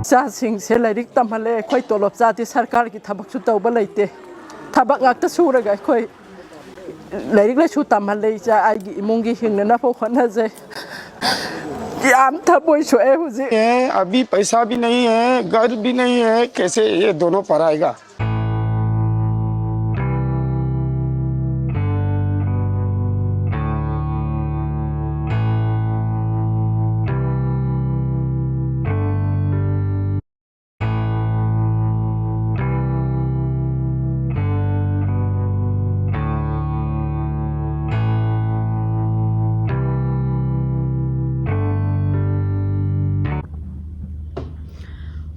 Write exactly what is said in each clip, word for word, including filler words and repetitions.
ꯏꯆꯥꯁꯤꯡꯁꯦ ꯂꯥꯏꯔꯤꯛ ꯇꯝꯍꯜꯂꯦ꯫ ꯑꯩꯈꯣꯏ ꯇꯣꯂꯣꯞ ꯆꯥꯗꯦ, ꯁꯔꯀꯥꯔꯒꯤ ꯊꯕꯛꯁꯨ ꯇꯧꯕ ꯂꯩꯇꯦ꯫ ꯊꯕꯛ ꯉꯥꯛꯇ ꯁꯨꯔꯒ ꯑꯩꯈꯣꯏ ꯂꯥꯏꯔꯤꯛ ꯂꯥꯏꯁꯨ ꯇꯝꯍꯜꯂꯦ꯫ ꯏꯆꯥ ꯑꯩꯒꯤ ꯏꯃꯨꯡꯒꯤ ꯍꯤꯡꯅꯅꯕ ꯍꯣꯠꯅꯖꯩ꯫ ꯌꯥꯝ ꯊꯃꯣꯏ ꯁꯣꯛꯑꯦ ꯍꯧꯖꯤꯛ꯫ है, अभी पैसा भी नहीं है, घर भी नहीं है, कैसे ये दोनों पढ़ाएगा?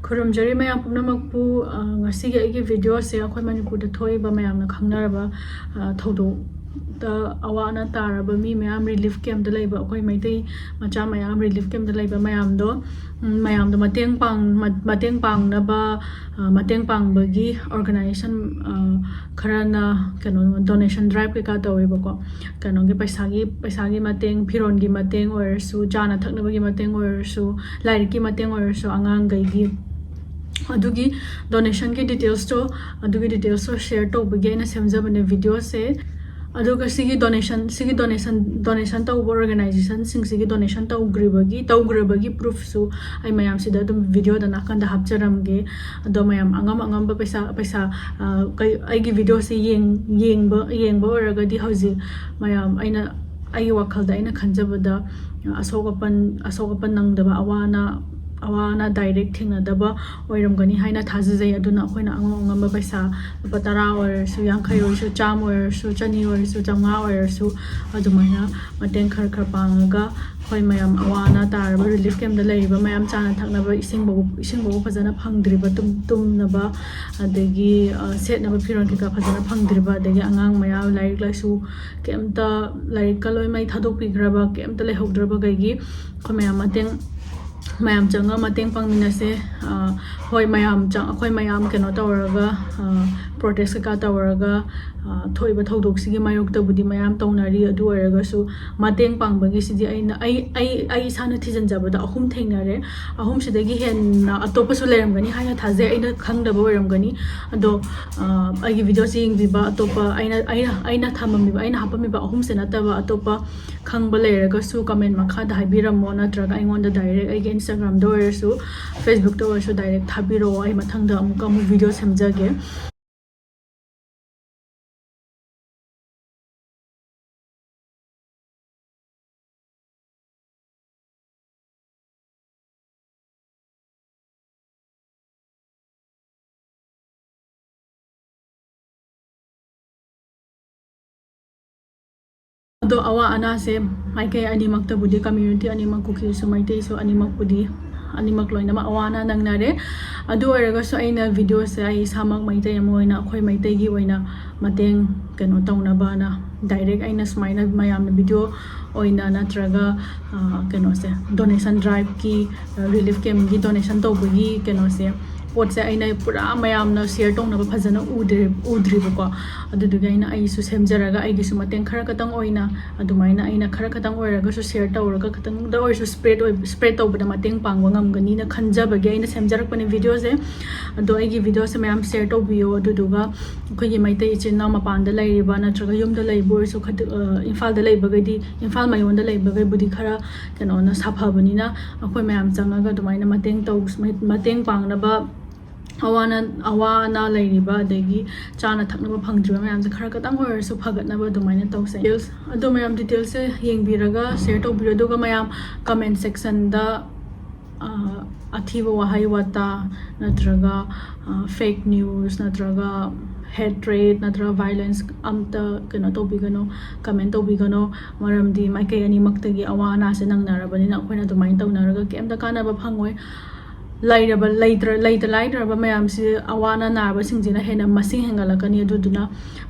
ꯈꯨꯔꯨꯝꯖꯔꯤ ꯃꯌꯥꯝ ꯄꯨꯝꯅꯃꯛꯄꯨ꯫ ꯑ, ꯉꯁꯤꯒꯤ ꯑꯩꯒꯤ ꯚꯤꯗꯤꯑꯣꯁꯦ ꯑꯩꯈꯣꯏ ꯃꯅꯤꯄꯨꯔꯗ ꯊꯣꯛꯏꯕ ꯃꯌꯥꯝꯅ ꯈꯪꯅꯔꯕ, ꯑ, ꯊꯧꯗꯣꯛꯇ ꯑꯋꯥ ꯑꯅꯥ ꯇꯥꯔꯕ ꯃꯤ ꯃꯌꯥꯝ, ꯔꯤꯂꯤꯐ ꯀꯦꯝꯞꯇ ꯂꯩꯕ ꯑꯩꯈꯣꯏ ꯃꯩꯇꯩ ꯃꯆꯥ ꯃꯌꯥꯝ, ꯔꯤꯂꯤꯐ ꯀꯦꯝꯞꯇ ꯂꯩꯕ ꯃꯌꯥꯝꯗꯣ, ꯎꯝ, ꯃꯌꯥꯝꯗꯣ ꯃꯇꯦꯡ ꯄꯥꯡ-, ꯃ-, ꯃꯇꯦꯡ ꯄꯥꯡꯅꯕ, ꯑ, ꯃꯇꯦꯡ ꯄꯥꯡꯕꯒꯤ ꯑꯣꯔꯒꯅꯥꯏꯖꯦꯁꯟ, ꯑ, ꯈꯔꯅ ꯀꯩꯅꯣ, ꯗꯣꯅꯦꯁꯟ ꯗ꯭ꯔꯥꯏꯚ ꯀꯩꯀꯥ ꯇꯧꯋꯦꯕꯀꯣ꯫ ꯀꯩꯅꯣꯒꯤ ꯄꯩꯁꯥꯒꯤ, ꯄꯩꯁꯥꯒꯤ ꯃꯇꯦꯡ, ꯐꯤꯔꯣꯟꯒꯤ ꯃꯇꯦꯡ ꯑꯣꯏꯔꯁꯨ, ꯆꯥꯅ ꯊꯛꯅꯕꯒꯤ ꯃꯇꯦꯡ ꯑꯣꯏꯔꯁꯨ, ꯂꯥꯏꯔꯤꯛꯀꯤ ꯃꯇꯦꯡ ꯑꯣꯏꯔꯁꯨ, ꯑꯉꯥꯡꯈꯩꯒꯤ꯫ ꯑꯗꯨꯒꯤ ꯗꯣꯅꯦꯁꯟꯒꯤ ꯗꯤꯇꯦꯜꯁꯇꯣ, ꯑꯗꯨꯒꯤ ꯗꯤꯇꯦꯜꯁꯇꯣ ꯁꯤꯌꯔ ꯇꯧꯕꯒꯤ ꯑꯩꯅ ꯁꯦꯝꯖꯕꯅꯦ ꯚꯤꯗꯤꯑꯣꯁꯦ꯫ ꯑꯗꯨꯒ ꯁꯤꯒꯤ ꯗꯣꯅꯦꯁꯟ, ꯁꯤꯒꯤ ꯗꯣꯅꯦꯁꯟ, ꯗꯣꯅꯦꯁꯟ ꯇꯧꯕ ꯑꯣꯔꯒꯅꯥꯏꯖꯦꯁꯟꯁꯤꯡꯁꯤꯒꯤ ꯗꯣꯅꯦꯁꯟ ꯇꯧꯈ꯭ꯔꯤꯕꯒꯤ, ꯇꯧꯈ꯭ꯔꯕꯒꯤ ꯄ꯭ꯔꯨꯐꯁꯨ ꯑꯩ ꯃꯌꯥꯝꯁꯤꯗ ꯑꯗꯨꯝ ꯚꯤꯗꯤꯑꯣꯗ ꯅꯥꯀꯟꯗ ꯍꯥꯞꯆꯔꯝꯒꯦ꯫ ꯑꯗꯣ ꯃꯌꯥꯝ ꯑꯉꯝ ꯑꯉꯝꯕ ꯄꯩꯁꯥ, ꯄꯩꯁꯥ, ꯑ, ꯀꯩ-, ꯑꯩꯒꯤ ꯚꯤꯗꯤꯑꯣꯁꯦ ꯌꯦꯡ-, ꯌꯦꯡꯕ, ꯌꯦꯡꯕ ꯑꯣꯏꯔꯒꯗꯤ ꯍꯧꯖꯤꯛ ꯃꯌꯥꯝ ꯑꯩꯅ, ꯑꯩꯒꯤ ꯋꯥꯈꯜꯗ ꯑꯩꯅ ꯈꯟꯖꯕꯗ, ꯑ, ꯑꯁꯣꯛ ꯑꯄꯟ, ꯑꯁꯣꯛ ꯑꯄꯟ ꯅꯪꯗꯕ, ꯑꯋꯥ ꯑꯅꯥ, ꯑꯋꯥ ꯑꯅꯥ ꯗꯥꯏꯔꯦꯛ ꯊꯦꯡꯅꯗꯕ ꯑꯣꯏꯔꯝꯒꯅꯤ ꯍꯥꯏꯅ ꯊꯥꯖꯖꯩ꯫ ꯑꯗꯨꯅ ꯑꯩꯈꯣꯏꯅ ꯑꯉꯝ ꯑꯉꯝꯕ ꯄꯩꯁꯥ, ꯂꯨꯄꯥ ꯇꯔꯥ ꯑꯣꯏꯔꯁꯨ, ꯌꯥꯡꯈꯩ ꯑꯣꯏꯔꯁꯨ, ꯆꯥꯝꯃ ꯑꯣꯏꯔꯁꯨ, ꯆꯅꯤ ꯑꯣꯏꯔꯁꯨ, ꯆꯥꯝꯃꯉꯥ ꯑꯣꯏꯔꯁꯨ, ꯑꯗꯨꯃꯥꯏꯅ ꯃꯇꯦꯡ ꯈꯔ ꯈꯔ ꯄꯥꯡꯉꯒ ꯑꯩꯈꯣꯏ ꯃꯌꯥꯝ ꯑꯋꯥ ꯑꯅꯥ ꯇꯥꯔꯕ ꯔꯤꯂꯤꯐ ꯀꯦꯝꯞꯇ ꯂꯩꯔꯤꯕ ꯃꯌꯥꯝ ꯆꯥꯅ ꯊꯛꯅꯕ ꯏꯁꯤꯡꯐꯥꯎ, ꯏꯁꯤꯡꯐꯥꯎ ꯐꯖꯅ ꯐꯪꯗ꯭ꯔꯤꯕ, ꯇꯨꯝ-, ꯇꯨꯝꯅꯕ, ꯑꯗꯒꯤ, ꯑ, ꯁꯦꯠꯅꯕ ꯐꯤꯔꯣꯜ ꯀꯩꯀꯥ ꯐꯖꯅ ꯐꯪꯗ꯭ꯔꯤꯕ, ꯑꯗꯒꯤ ꯑꯉꯥꯡ ꯃꯌꯥꯝ ꯂꯥꯏꯔꯤꯛ ꯂꯥꯏꯁꯨ ꯀꯩꯝꯇ, ꯂꯥꯏꯔꯤꯛꯀ ꯂꯣꯏ ꯃꯩ ꯊꯥꯗꯣꯛꯄꯤꯈ꯭ꯔꯕ, ꯀꯩꯝꯇ ꯂꯩꯍꯧꯗ꯭ꯔꯕꯈꯩꯒꯤ ꯑꯩꯈꯣꯏ ꯃꯌꯥꯝ ꯃꯇꯦꯡ, ꯃꯌꯥꯝ ꯆꯪꯉ ꯃꯇꯦꯡ ꯄꯥꯡꯃꯤꯟꯅꯁꯦ꯫ ꯑ, ꯍꯣꯏ, ꯃꯌꯥꯝ ꯆꯪ-, ꯑꯩꯈꯣꯏ ꯃꯌꯥꯝ ꯀꯩꯅꯣ ꯇꯧꯔꯒ, ꯑ, ꯄ꯭ꯔꯣꯇꯦꯁ ꯀꯩꯀꯥ ꯇꯧꯔꯒ, ꯑ, ꯊꯣꯛꯏꯕ ꯊꯧꯗꯣꯛꯁꯤꯒꯤ ꯃꯥꯌꯣꯛꯇꯕꯨꯗꯤ ꯃꯌꯥꯝ ꯇꯧꯅꯔꯤ꯫ ꯑꯗꯨ ꯑꯣꯏꯔꯒꯁꯨ ꯃꯇꯦꯡ ꯄꯥꯡꯕꯒꯤꯁꯤꯗꯤ ꯑꯩꯅ, ꯑꯩ, ꯑꯩ, ꯑꯩ ꯏꯁꯥꯅ ꯊꯤꯖꯤꯟꯖꯕꯗ ꯑꯍꯨꯝ ꯊꯦꯡꯅꯔꯦ꯫ ꯑꯍꯨꯝꯁꯤꯗꯒꯤ ꯍꯦꯟꯅ ꯑꯇꯣꯞꯄꯁꯨ ꯂꯩꯔꯝꯒꯅꯤ ꯍꯥꯏꯅ ꯊꯥꯖꯩ, ꯑꯩꯅ ꯈꯪꯗꯕ ꯑꯣꯏꯔꯝꯒꯅꯤ꯫ ꯑꯗꯣ, ꯑ, ꯑꯩꯒꯤ ꯚꯤꯗꯤꯑꯣꯁꯤ ꯌꯦꯡꯕꯤꯕ ꯑꯇꯣꯞꯄ, ꯑꯩꯅ, ꯑꯩꯅ, ꯑꯩꯅ ꯊꯝꯃꯝꯃꯤꯕ, ꯑꯩꯅ ꯍꯥꯞꯄꯝꯃꯤꯕ ꯑꯍꯨꯝꯁꯦ ꯅꯠꯇꯕ ꯑꯇꯣꯞꯄ ꯈꯪꯕ ꯂꯩꯔꯒꯁꯨ comment ꯃꯈꯥꯗ ꯍꯥꯏꯕꯤꯔꯝꯃꯣ, ꯅꯠꯇ꯭ꯔꯒ ꯑꯩꯉꯣꯟꯗ direct ꯑꯩꯒꯤ Instagram-ꯗ ꯑꯣꯏꯔꯁꯨ, Facebook-ꯇ ꯑꯣꯏꯔꯁꯨ direct ꯊꯥꯕꯤꯔꯛꯑꯣ꯫ ꯑꯩ ꯃꯊꯪꯗ ꯑꯃꯨꯛꯀ ꯑꯃꯨꯛ ꯚꯤꯗꯤꯑꯣ ꯁꯦꯝꯖꯒꯦ꯫ ꯑꯗꯣ ꯑꯋꯥ ꯑꯅꯥꯁꯦ ꯃꯥꯏꯀꯩ ꯑꯅꯤꯃꯛꯇꯕꯨꯗꯤ, community ꯑꯅꯤꯃꯛ, ꯀꯨꯀꯤꯁꯨ ꯃꯩꯇꯩꯁꯨ ꯑꯅꯤꯃꯛꯄꯨꯗꯤ, ꯑꯅꯤꯃꯛ ꯂꯣꯏꯅꯃꯛ ꯑꯋꯥ ꯑꯅꯥ ꯅꯪꯅꯔꯦ꯫ ꯑꯗꯨ ꯑꯣꯏꯔꯒꯁꯨ ꯑꯩꯅ ꯚꯤꯗꯤꯑꯣꯁꯦ ꯑꯩ ꯏꯁꯥꯃꯛ ꯃꯩꯇꯩ ꯑꯃ ꯑꯣꯏꯅ, ꯑꯩꯈꯣꯏ ꯃꯩꯇꯩꯒꯤ ꯑꯣꯏꯅ ꯃꯇꯦꯡ ꯀꯩꯅꯣ ꯇꯧꯅꯕꯅ direct ꯑꯩꯅ ꯁꯨꯃꯥꯏꯅ ꯃꯌꯥꯝꯅ ꯚꯤꯗꯤꯑꯣ ꯑꯣꯏꯅ ꯅꯠꯇ꯭ꯔꯒ, ꯑ, ꯀꯩꯅꯣꯁꯦ, donation drive-ꯀꯤ, ꯑ, relief camp-ꯒꯤ donation ꯇꯧꯕꯒꯤ ꯀꯩꯅꯣꯁꯦ, ꯄꯣꯠꯁꯦ ꯑꯩꯅ ꯄꯨꯔꯥ ꯃꯌꯥꯝꯅ share ꯇꯧꯅꯕ ꯐꯖꯅ ꯎꯗ꯭ꯔꯤ-, ꯎꯗ꯭ꯔꯤꯕꯀꯣ꯫ ꯑꯗꯨꯗꯨꯒꯤ ꯑꯩꯅ ꯑꯩꯁꯨ ꯁꯦꯝꯖꯔꯒ ꯑꯩꯒꯤꯁꯨ ꯃꯇꯦꯡ ꯈꯔ ꯈꯛꯇꯪ ꯑꯣꯏꯅ ꯑꯗꯨꯃꯥꯏꯅ ꯑꯩꯅ ꯈꯔ ꯈꯛꯇꯪ ꯑꯣꯏꯔꯒꯁꯨ share ꯇꯧꯔꯒ ꯈꯛꯇꯪꯗ ꯑꯣꯏꯔꯁꯨ spread ꯑꯣꯏ-, spread ꯇꯧꯕꯗ ꯃꯇꯦꯡ ꯄꯥꯡꯕ ꯉꯝꯒꯅꯤꯅ ꯈꯟꯖꯕꯒꯤ ꯑꯩꯅ ꯁꯦꯝꯖꯔꯛꯄꯅꯦ ꯚꯤꯗꯤꯑꯣꯁꯦ꯫ ꯑꯗꯣ ꯑꯩꯒꯤ ꯚꯤꯗꯤꯑꯣꯁꯦ ꯃꯌꯥꯝ share ꯇꯧꯕꯤꯌꯣ꯫ ꯑꯗꯨꯗꯨꯒ ꯑꯩꯈꯣꯏꯒꯤ ꯃꯩꯇꯩ ꯏꯆꯤꯟ ꯏꯅꯥꯎ ꯃꯄꯥꯟꯗ ꯂꯩꯔꯤꯕ ꯅꯠꯇ꯭ꯔꯒ ꯌꯨꯝꯗ ꯂꯩꯕ ꯑꯣꯏꯔꯁꯨ ꯈꯗ-, ꯑ, ꯏꯝꯐꯥꯜꯗ ꯂꯩꯕꯒꯩꯗꯤ, ꯏꯝꯐꯥꯜ ꯃꯌꯣꯟꯗ ꯂꯩꯕꯒꯩꯕꯨꯗꯤ ꯈꯔ ꯀꯩꯅꯣꯅ ꯁꯥꯐꯕꯅꯤꯅ ꯑꯩꯈꯣꯏ ꯃꯌꯥꯝ ꯆꯪꯉꯒ ꯑꯗꯨꯃꯥꯏꯅ ꯃꯇꯦꯡ ꯇꯧ-, ꯃꯇꯦꯡ ꯄꯥꯡꯅꯕ, ꯑꯋꯥ ꯑꯅꯥ, ꯑꯋꯥ ꯑꯅꯥ ꯂꯩꯔꯤꯕ ꯑꯗꯒꯤ ꯆꯥꯅ ꯊꯛꯅꯕ ꯐꯪꯗ꯭ꯔꯤꯕ ꯃꯌꯥꯝꯁꯦ ꯈꯔ ꯈꯛꯇꯪ ꯑꯣꯏꯔꯁꯨ ꯐꯒꯠꯅꯕ ꯑꯗꯨꯃꯥꯏꯅ ꯇꯧꯁꯦ꯫ Details, ꯑꯗꯣ ꯃꯌꯥꯝ details-ꯁꯦ ꯌꯦꯡꯕꯤꯔꯒ share ꯇꯧꯕꯤꯔꯣ꯫ ꯑꯗꯨꯒ ꯃꯌꯥꯝ comment section-ꯗ, ꯑ, ꯑꯊꯤꯕ ꯋꯥꯍꯩ ꯋꯥꯇꯥ ꯅꯠꯇ꯭ꯔꯒ, ꯑ, fake news ꯅꯠꯇ꯭ꯔꯒ hatred ꯅꯠꯇ꯭ꯔꯒ violence ꯑꯝꯇ ꯀꯩꯅꯣ ꯇꯧꯕꯤꯒꯅꯨ, comment ꯇꯧꯕꯤꯒꯅꯨ꯫ ꯃꯔꯝꯗꯤ ꯃꯥꯏꯀꯩ ꯑꯅꯤꯃꯛꯇꯒꯤ ꯑꯋꯥ ꯑꯅꯥꯁꯦ ꯅꯪꯅꯔꯕꯅꯤꯅ ꯑꯩꯈꯣꯏꯅ ꯑꯗꯨꯃꯥꯏꯅ ꯇꯧꯅꯔꯒ ꯀꯩꯝꯇ ꯀꯥꯟꯅꯕ ꯐꯪꯉꯣꯏ꯫ ꯂꯩꯔꯕ, ꯂꯩꯇ꯭ꯔ-, ꯂꯩꯇ ꯂꯥꯏꯔꯕ ꯃꯌꯥꯝꯁꯤ, ꯑꯋꯥ ꯑꯅꯥ ꯅꯥꯕꯁꯤꯡꯁꯤꯅ ꯍꯦꯟꯅ ꯃꯁꯤꯡ ꯍꯦꯟꯒꯠꯂꯛꯀꯅꯤ꯫ ꯑꯗꯨꯗꯨꯅ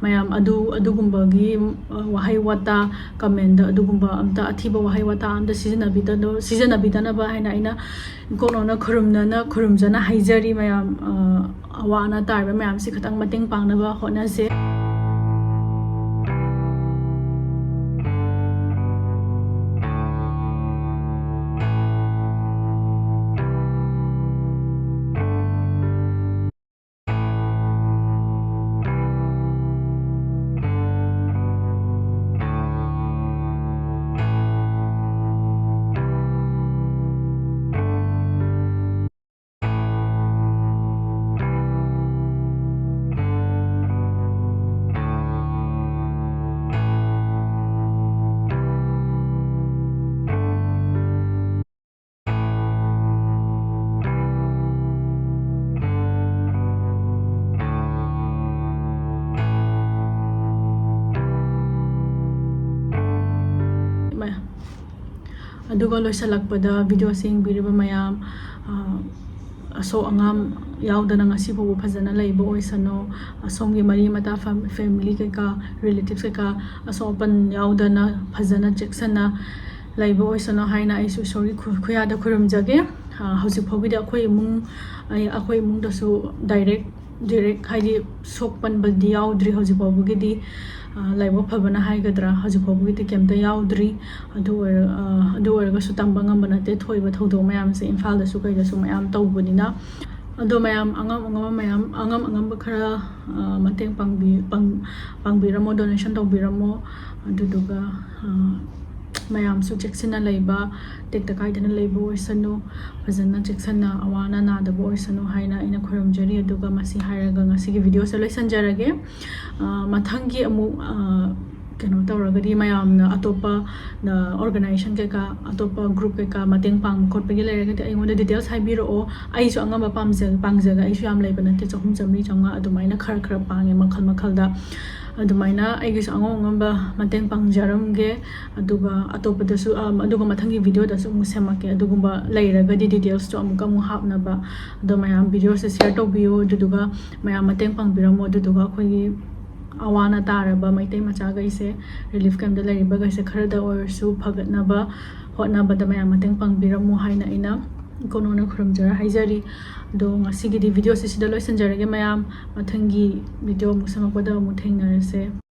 ꯃꯌꯥꯝ ꯑꯗꯨ, ꯑꯗꯨꯒꯨꯝꯕꯒꯤ, ꯑ, ꯋꯥꯍꯩ ꯋꯥꯇꯥ comment-ꯗ ꯑꯗꯨꯒꯨꯝꯕ ꯑꯝꯇ, ꯑꯊꯤꯕ ꯋꯥꯍꯩ ꯋꯥꯇꯥ ꯑꯝꯇ ꯁꯤꯖꯤꯟꯅꯕꯤꯗꯅ-, ꯁꯤꯖꯤꯟꯅꯕꯤꯗꯅꯕ ꯍꯥꯏꯅ ꯑꯩꯅ ꯏꯀꯣꯛꯅꯧꯅ ꯈꯨꯔꯨꯝꯅꯅ, ꯈꯨꯔꯨꯝꯖꯅ ꯍꯥꯏꯖꯔꯤ ꯃꯌꯥꯝ꯫ ꯑ, ꯑꯋꯥ ꯑꯅꯥ ꯇꯥꯔꯤꯕ ꯃꯌꯥꯝꯁꯤ ꯈꯤꯇꯪ ꯃꯇꯦꯡ ꯄꯥꯡꯅꯕ ꯍꯣꯠꯅꯁꯦ꯫ ꯑꯗꯨꯒ ꯂꯣꯏꯁꯤꯜꯂꯛꯄꯗ video ꯑꯁꯤ ꯌꯦꯡꯕꯤꯔꯤꯕ ꯃꯌꯥꯝ, ꯑ, ꯑꯁꯣꯛ ꯑꯉꯥꯝ ꯌꯥꯎꯗꯅ ꯉꯁꯤ ꯐꯥꯎꯕ ꯐꯖꯅ ꯂꯩꯕ ꯑꯣꯏꯁꯅꯨ꯫ ꯑꯁꯣꯝꯒꯤ ꯃꯔꯤ ꯃꯇꯥ, ꯐꯦꯝ-, family ꯀꯩꯀꯥ, relatives ꯀꯩꯀꯥ ꯑꯁꯣꯛ ꯑꯄꯟ ꯌꯥꯎꯗꯅ ꯐꯖꯅ ꯆꯦꯛꯁꯤꯟꯅ ꯂꯩꯕ ꯑꯣꯏꯁꯅꯨ ꯍꯥꯏꯅ ꯑꯩꯁꯨ ꯏꯁꯣꯔꯒꯤ ꯈꯨ-, ꯈꯨꯌꯥꯗ ꯈꯨꯔꯨꯝꯖꯒꯦ꯫ ꯑ, ꯍꯧꯖꯤꯛ ꯐꯥꯎꯒꯤꯗꯤ ꯑꯩꯈꯣꯏ ꯏꯃꯨꯡ, ꯑꯩ, ꯑꯩꯈꯣꯏ ꯏꯃꯨꯡꯗꯁꯨ direct, direct ꯍꯥꯏꯗꯤ ꯁꯣꯛ ꯄꯟꯕꯗꯤ ꯌꯥꯎꯗ꯭ꯔꯤ ꯍꯧꯖꯤꯛ ꯐꯥꯎꯕꯒꯤꯗꯤ꯫ ꯑ, ꯂꯥꯏꯕꯛ ꯐꯕꯅ ꯍꯥꯏꯒꯗ꯭ꯔꯥ, ꯍꯧꯖꯤꯛ ꯐꯥꯎꯕꯒꯤꯗꯤ ꯀꯩꯝꯇ ꯌꯥꯎꯗ꯭ꯔꯤ꯫ ꯑꯗꯨ ꯑꯣꯏꯔ-, ꯑ, ꯑꯗꯨ ꯑꯣꯏꯔꯒꯁꯨ ꯇꯝꯕ ꯉꯝꯕ ꯅꯠꯇꯦ, ꯊꯣꯛꯏꯕ ꯊꯧꯗꯣꯛ ꯃꯌꯥꯝꯁꯦ ꯏꯝꯐꯥꯜꯗꯁꯨ ꯀꯩꯗꯁꯨ ꯃꯌꯥꯝ ꯇꯧꯕꯅꯤꯅ꯫ ꯑꯗꯣ ꯃꯌꯥꯝ, ꯑꯉꯝ ꯑꯉꯝꯕ ꯃꯌꯥꯝ, ꯑꯉꯝ ꯑꯉꯝꯕ ꯈꯔ, ꯑ, ꯃꯇꯦꯡ ꯄꯥꯡꯕꯤ-, ꯄꯥꯡ-, ꯄꯥꯡꯕꯤꯔꯝꯃꯣ, donation ꯇꯧꯕꯤꯔꯝꯃꯣ꯫ ꯑꯗꯨꯗꯨꯒ, ꯑ, ꯃꯌꯥꯝꯁꯨ ꯆꯦꯛꯁꯤꯟꯅ ꯂꯩꯕ, ꯇꯦꯛꯇ ꯀꯥꯏꯗꯅ ꯂꯩꯕ ꯑꯣꯏꯁꯅꯨ, ꯐꯖꯅ ꯆꯦꯛꯁꯤꯟꯅ ꯑꯋꯥ ꯑꯅꯥ ꯅꯥꯗꯕ ꯑꯣꯏꯁꯅꯨ ꯍꯥꯏꯅ ꯑꯩꯅ ꯈꯨꯔꯨꯝꯖꯔꯤ꯫ ꯑꯗꯨꯒ ꯃꯁꯤ ꯍꯥꯏꯔꯒ ꯉꯁꯤꯒꯤ videoꯁꯦ ꯂꯣꯏꯁꯤꯟꯖꯔꯒꯦ꯫ ꯑ, ꯃꯊꯪꯒꯤ ꯑꯃꯨꯛ, ꯑ, ꯀꯩꯅꯣ ꯇꯧꯔꯒꯗꯤ ꯃꯌꯥꯝꯅ ꯑꯇꯣꯞꯄ, ꯑ, organization ꯀꯩꯀꯥ, ꯑꯇꯣꯞꯄ group ꯀꯩꯀꯥ ꯃꯇꯦꯡ ꯄꯥꯡꯕ ꯈꯣꯠꯄꯒꯤ ꯂꯩꯔꯒꯗꯤ ꯑꯩꯉꯣꯟꯗ details ꯍꯥꯏꯕꯤꯔꯛꯑꯣ꯫ ꯑꯩꯁꯨ ꯑꯉꯝꯕ ꯄꯥꯝꯖ-, ꯄꯥꯡꯖꯒ ꯑꯩꯁꯨ ꯌꯥꯝ ꯂꯩꯕ ꯅꯠꯇꯦ, ꯆꯍꯨꯝ, ꯆꯥꯝꯃꯔꯤ, ꯆꯥꯝꯃꯉꯥ ꯑꯗꯨꯃꯥꯏꯅ ꯈꯔ ꯈꯔ ꯄꯥꯡꯉꯦ ꯃꯈꯜ ꯃꯈꯜꯗ꯫ ꯑꯗꯨꯃꯥꯏꯅ ꯑꯩꯒꯤꯁꯨ ꯑꯉꯝ ꯑꯉꯝꯕ ꯃꯇꯦꯡ ꯄꯥꯡꯖꯔꯝꯒꯦ꯫ ꯑꯗꯨꯒ ꯑꯇꯣꯞꯄꯗꯁꯨ, ꯑ, ꯑꯗꯨꯒ ꯃꯊꯪꯒꯤ videoꯗꯁꯨ ꯑꯃꯨꯛ ꯁꯦꯝꯃꯛꯀꯦ꯫ ꯑꯗꯨꯒꯨꯝꯕ ꯂꯩꯔꯒꯗꯤ detailsꯇꯣ ꯑꯃꯨꯛꯀ ꯑꯃꯨꯛ ꯍꯥꯞꯅꯕ꯫ ꯑꯗꯣ ꯃꯌꯥꯝ videoꯁꯦ share ꯇꯧꯕꯤꯌꯨ, ꯑꯗꯨꯗꯨꯒ ꯃꯌꯥꯝ ꯃꯇꯦꯡ ꯄꯥꯡꯕꯤꯔꯝꯃꯣ꯫ ꯑꯗꯨꯗꯨꯒ ꯑꯩꯈꯣꯏꯒꯤ ꯑꯋꯥ ꯑꯅꯥ ꯇꯥꯔꯕ ꯃꯩꯇꯩ ꯃꯆꯥꯈꯩꯁꯦ, relief campꯇ ꯂꯩꯔꯤꯕꯈꯩꯁꯦ ꯈꯔꯗ ꯑꯣꯏꯔꯁꯨ ꯐꯒꯠꯅꯕ ꯍꯣꯠꯅꯕꯗ ꯃꯌꯥꯝ ꯃꯇꯦꯡ ꯄꯥꯡꯕꯤꯔꯝꯃꯣ ꯍꯥꯏꯅ ꯑꯩꯅ ꯀꯣꯅꯣꯅ ꯈꯨꯔꯨꯝꯖꯔ ꯍꯥꯏꯖꯔꯤ꯫ ꯑꯗꯣ ꯉꯁꯤꯒꯤꯗꯤ videoꯁꯤ ꯁꯤꯗ ꯂꯣꯏꯁꯤꯟꯖꯔꯒꯦ ꯃꯌꯥꯝ꯫ ꯃꯊꯪꯒꯤ video ꯑꯃꯨꯛ ꯁꯦꯝꯃꯛꯄꯗ ꯑꯃꯨꯛ ꯊꯦꯡꯅꯔꯁꯦ꯫